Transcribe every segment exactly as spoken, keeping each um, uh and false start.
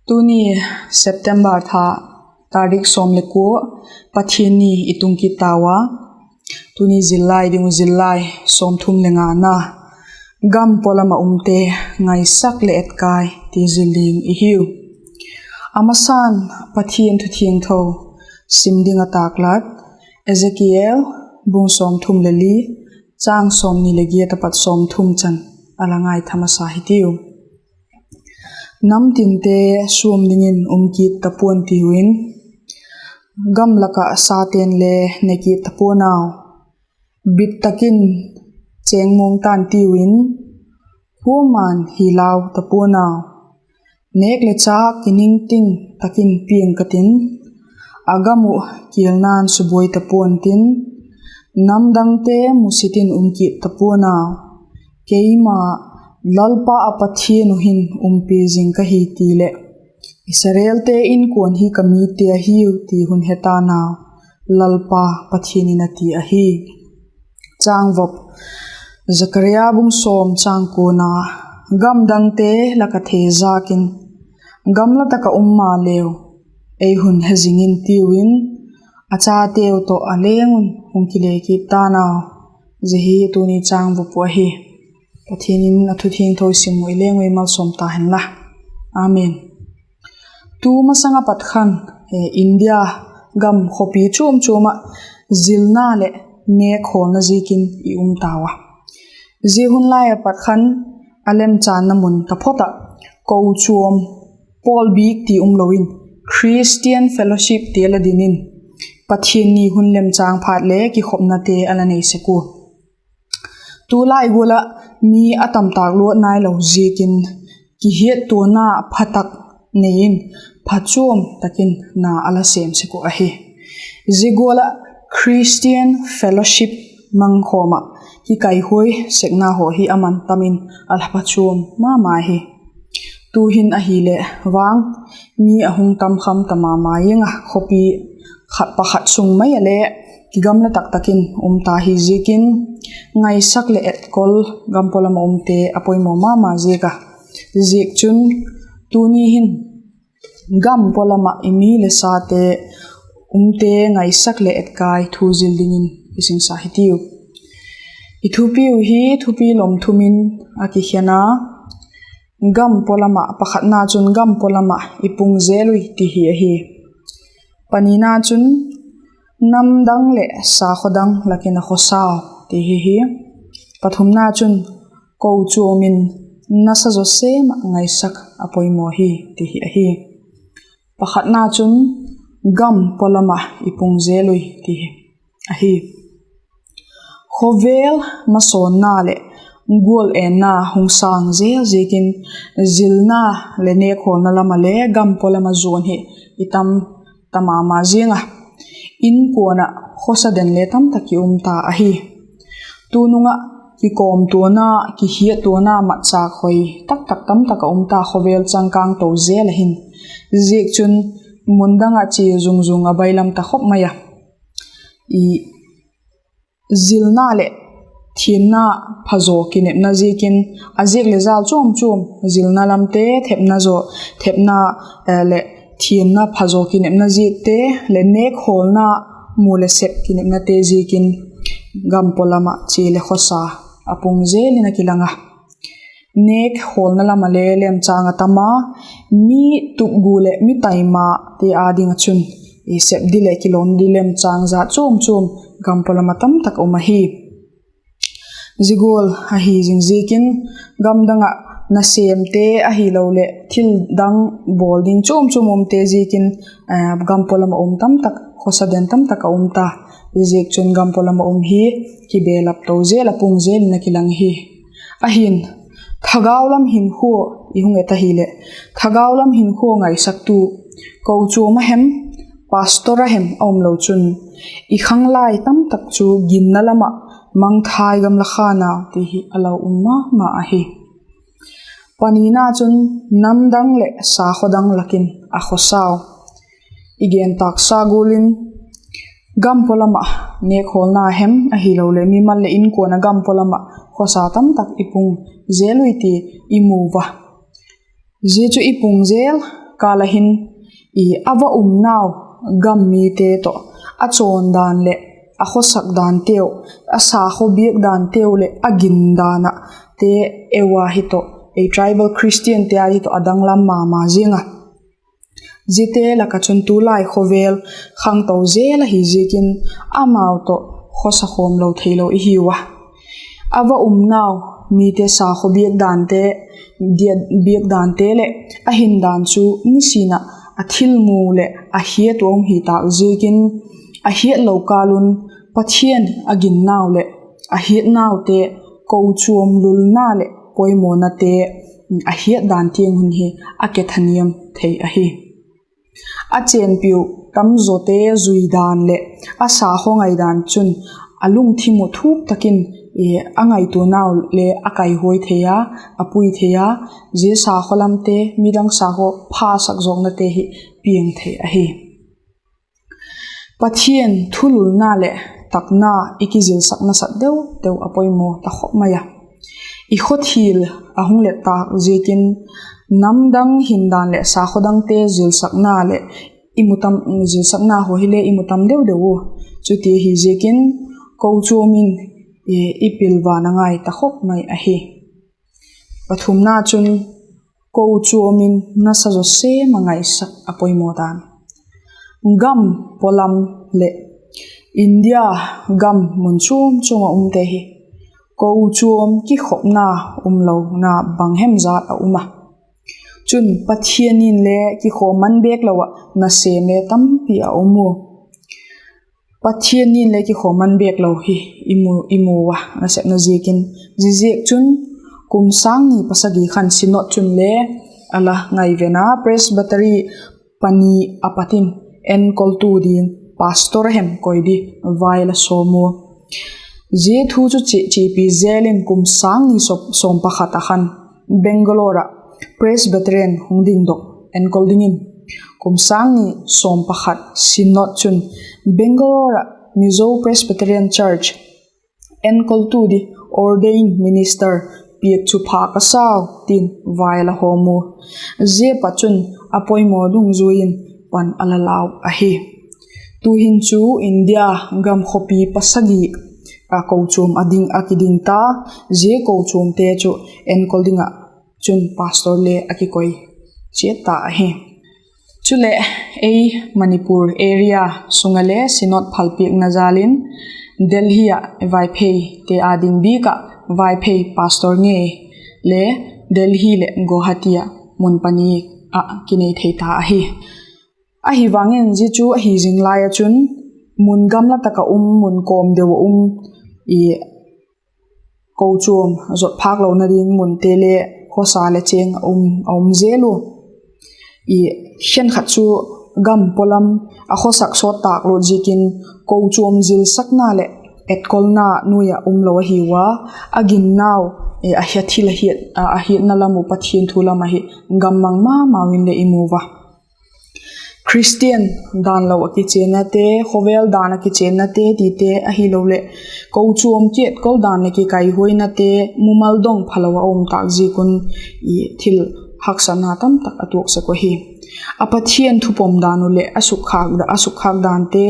Tuni September tha, tarik sawm le kua, Pathian ni i tung kit tau a. Tuni zillai ding uh zillai sawmthum le ngana, Gam pawlam ah umte ngaisak leh etkai, ti zil ding i hiu. A masa'n Pathian thu thiangtho sim ding a tâklat, Ezekiel bung sawmthum le li, châng sawmni leh giat a pat sawmthum chan a la ngaitha masa hitiu. Nam tinte suam dingin um kit ta pua'n tiu in, gam lak ah sate'n le ne kit ta pua'n au. Bit tak in chêng muang ta'n tiu in, kuama'n hi lau ta pua'n au. Nêk leh châk kiningting tak in piang ka tin, a gam uh kialna'n subuai ta pua'n tin, nam dangte musit in um kit ta pua'n au. Keima Lalpa ah Pathian uh hin umpi zing ka hi ti leh, Israelte inkuan hi ka mite ahiu ti hun he ta'n au, Lalpa Pathian in a ti ahi. Zakaria bung sawm châng kuana, gam dangte lak ah thezak in, gamla tak ah um maleu, ei hun he zing in tiu in, a chateu tawh a leng un hung kile kit ta'n au. Zia hi tuni chângvop uh ahi. Pathian in a thu thiangtho sim uh i leng ui malsawm ta hen la. Amen. Tu masang ah pat khan, India gam khawpi chuam chuam ah zilna leh nêkhawlna ziakin i um tau a. Zia hun lai ah pat khan a lemchanna mun taphot ah kochuam, pawl bik ti umlo in, Christian fellowship ti a la din in, Pathian ni hun lemchâng phat le kikhopnate a la nei sek ua. Tulai gual ah mi a tamtâk luat nailo ziakin, kihiattuana pha tak nei in, phachuam tak in na a la sêm sek uh ahi. Zia gual ah Christian fellowship mangkhawm ah kikaihuai sekna haw hi a man tam in a la phachuam ma ma hi. Tu'hin ahileh vang, mi a hung tam kham ta ma ma ing a, khawpi khat pakhat sung mai ah le kigamla tak tak in um ta hi ziakin, ngaisak leh etkol gam pawlam ah umte a poimaw ma ma ziak a. Ziakchun, tuni hin gam pawlam ah i mi leh sate umte ngaisak leh etkai thu zil dingin i singsa hitiu. I thupiu hi thupi lom thum in a kikhen a, gam pawlam ah, pakhatna chun gam pawlam ah i pung zel ui ti hi ahi. Panina chun, namdang leh sakhaw dang lak in a khawsau ti hi hi. Pathumna chun, kochuam in nasa zaw sêm ah ngaisak a poimaw hi ti hi ahi. Pakhatna chun, gam pawlam ah i pung zel ui ti hi ahi. Khawvel masawnna leh gual enna hung sâng zel ziakin, zilna leh nêkhawlna lam ah le gam pawlam ah zuan hi i tam ta ma ma ziang a. Inkuan ah khawsa den le tamtak ki um ta ahi. Tunung ah kikawmtuana, kihiattuana matchâk hoi taktak tamtak a um ta khawvel changkâng to zel a hin. Ziakchun, mun dang ah chia zung zung a bailam ta khop mai a. Zilna leh thiamna phazaw kinepna ziakin, a ziak leh jâl chuam chuam, zilna lamte thepna zaw, thepna leh thiamna phazaw kinepna ziakte leh nêkhawlna mu leh sep kinepnate ziakin gam pawlam ah chia leh khawsa a pung zel in a kilang a. Nêkhawlna lam ah le lemchâng a tam a, mi tupgu leh mi taimate â ding ah chun, sep di leh kilawm di lemchâng jat chuam chuam gam pawlam ah tamtak um ahi. Zia gual ahi zing ziakin, gam dang ah nasêmte ahiloleh thil dang bawl ding chuam chuam umte ziakin, gam pawlam ah um tamtak, khawsa den tamtak a um ta. Ziakchun gam pawlam ah um hi kibelap to zel a, pung zel in a kilang hi. Ahin, thagau lam hinkhua i hung et ahileh, thagau lam hinkhua ngaisaktu kochuam a hem, pastor a hem a umlo chun, i khanglai tamtak chu ginna lam ah mangthai gam la kha nau ti hi a lau um ma ma ahi. Panina chun, namdang leh sakhaw dang lak in a khawsau. I gen tâksa gual in, gam pawlam ah nêkhawlna hem ahiloleh mimal leh inkuan ah gam pawlam ah khawsa tamtak i pung zel ui ti i mu ua. Zia chu i pung zel kâl ah hin, a va umnau gam mite tawh a chawn dan leh a khawsak danteu, a sakhaw biak danteu leh a gin dan ah te, ei ua hi tawh, ei tribal Christiante a hi tawh a danglam ma ma ziang a. Ziate lak ah chun tulai khawvel khangto zel ahi ziakin, amau tawh khawsa khawm lo theilo i hiu a. A va umnau mite sakhaw biak dante, biak dante leh a hin dan chu nisin ah a thilmu leh a hiat uh a um hi tâk ziakin, a hiat lo kâl un Pathian a ginnau leh a hiatnaute, kochuam lulna leh poimawnate a hiat dan tiang hun hi a kethaniam thei ahi. A chênpiu tamzawte zui dan leh a sakhaw ngai dan chun a lungthim uh thuk tak in a ngaituanau le a kaihuai thei a, a pui thei a, zia sakhaw lamte midang sakhaw phasak zawknate hi piang thei ahi. Pathian thululna leh takna i kizilsak nasat deu deu a poimaw ta khop mai a. I khawthil a hung let tâk ziakin, namdang hindan leh sakhaw dangte zilsakna leh zilsakna haw hile i mu tam deu deu u. Chuti ahi ziakin, kochuam in i pilvan a ngai ta khop mai ahi. Pathumna chun, kochuam in nasa zaw sêm ah ngaisak a poimaw dan. Gam pawlam leh India gam mun chuam chuam ah umte hi kochuam kikhopna umlona bang hem zat a um a. Chun Pathian in le kikhawm man bêk lo ah nasêm le tampi a um u. Pathian in le kikhawm man bêk lo hi i mu a, nasepna ziakin. Ziaziakchun, kum sâng ni pasagi khan Synod chun le a la ngaiven a, Presbytery pani a pat in enkoltu ding pastor a hem koi di vai la sawm u. Zia thu chu chiapi zel in kum sâng ni sawm pakhat ah khan Bangalore ah Presbyterian hung dingdok enkol dingin, kum sâng ni sawm pakhat Synod chun Bangalore ah Mizo Presbyterian Church enkoltu di ordained minister piak chu pha ka sau tin vai a la hawm u. Zia pat chun a poimaw dungzui in pan a la lau ahi. Tu'hin chu India gam khawpi pasagi ah kochuam a ding a kiding ta, zia kochuamte chu enkol ding ah chun pastor le a kikoi chiat ta ahi. Chuleh, ei Manipur area sung ah le Synod phalpiakna jal in Delhi ah Vaipheite â ding bik ah Vaiphei pastor ngei le Delhi leh Guwahati ah mun pani ah kinei thei ta ahi. Ahivangin zia chu ahi zing lai ah chun mun gamla tak ah um, mun kawm deu ah um kochuam zot phâk lona ding munte le khawsa le chêng a um, a um zel u. Khenkhat chu gam pawlam a khawsak sawt tâk lut ziakin kochuam zilsakna leh etkolna nuai ah um lo ahiu a, a ginnau, a thil a hiatna lam uh Pathian thu lam ahi gam mang ma mau in le i mu a. Khristian dan lo ah kichênnate, khawvel dan ah kichênnate tite ahiloleh kochuam kietkol dan leh kikaihuainate mumal dong phalo ah um tâk ziak un thil haksatna tamtak a tuak sek uh ahi. A Pathian thupom dan uh leh a sukkhâk dante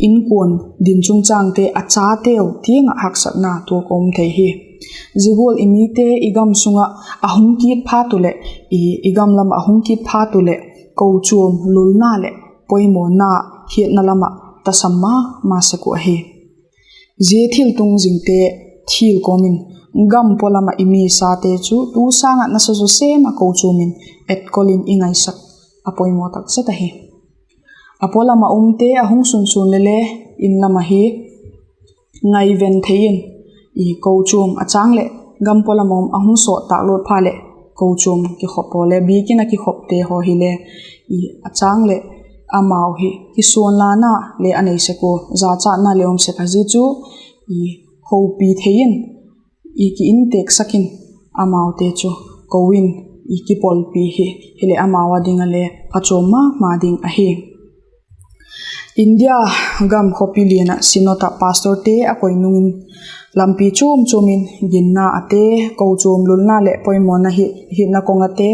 inkuan din chungchângte a chateu tiang ah haksatna tuak a um thei hi. Zia gual i mite i gam sung ah a hung kit phat uh leh, i gam lam ah a hung kit phat uh leh kochuam lulna leh poimawna hiatna lam ah tasam ma ma sek uh ahi. Zia thil tung zingte thil kawm in gam pawlam ah i misate chu tu sâng ah nasa zaw sêm ah kochuam in etkol in i ngaisak a poimaw tak zet ahi. A pawlam ah umte a hung sunsun le le in lam ahi ngaiven thei in, kochuam a châng leh gam pawlam ah um a hung sawt tâk lut phat leh kochuam kikhop paw le biakin a kikhopte haw hile a châng leh amau hi kisuanlana le a nei sek ua, zachatna le um sek a, zia chu hopi thei in i ki intêksak in amaute chu ko in i kipawlpi hi, hileh amau â ding ah le phachuam ma ma ding ahi. India gam khawpi lian ah Synod ah pastorte a koi nung in lampi chuam chuam in ginna ate, kochuam lulna leh poimawna hiatna kong ate,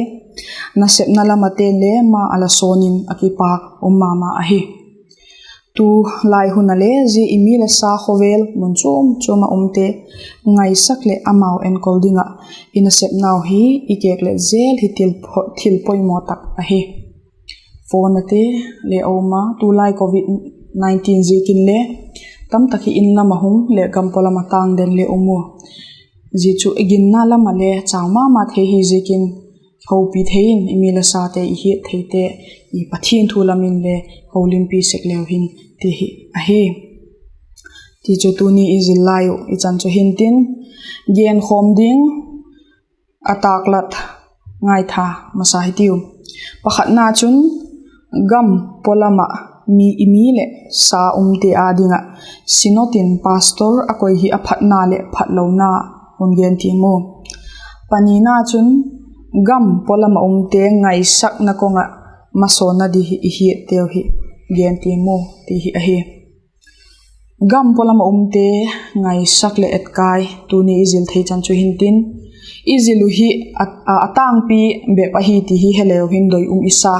Nasepna lam ah ten le ma a la sawn in a kipâk um ma ma ahi. Tu lai hun ah le zia i mi leh sa khawvel mun chuam chuam ah umte ngaisak leh amau enkol ding ah i nasepnau hi i kêk leh zel hi thil poimaw tak ahi. Phone ate le a um a, tu lai covid nineteen ziakin le tamtak hi in lam ah hung leh gam pawlam ah tâng den le um u. Zia chu i ginna lam ah le chau ma ma thei hi ziakin hopi thei in i mi leh sate i hiat theite i Pathian thu lam in le holimpi sek leu hin ti hi ahi. Tichu tuni i zil lai uh i chan chu hintin, genkhawm ding a tâklat ngaitha masa hitiu. Pakhatna chun, gam pawlam ah mi, i mi leh sa umte â ding ah Synod in pastor a koi hi a phatna leh phatlona hun gen tiam u. Panina chun, gam pawlam ah umte ngaisakna kawng ah masawnna di hi i hiatteu hi gen tiam u ti hi ahi. Gam pawlam ah umte ngaisak leh etkai tuni i zil thei chan chu hintin, i zil uh hi a tângpi bep ahi ti hi heleu hin doi um i sa.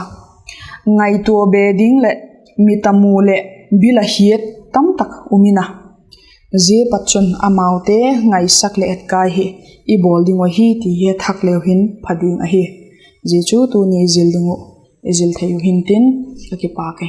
Ngaitua be ding leh mit a mu leh bil a hiat tamtak um in a, zia pat chun amaute ngaisak leh etkai hi i bawl ding uh ahi ti hi thak leu hin pha ding ahi. Zia chu tuni i zil ding uh, i zil thei uh hintin, ka kipâk e.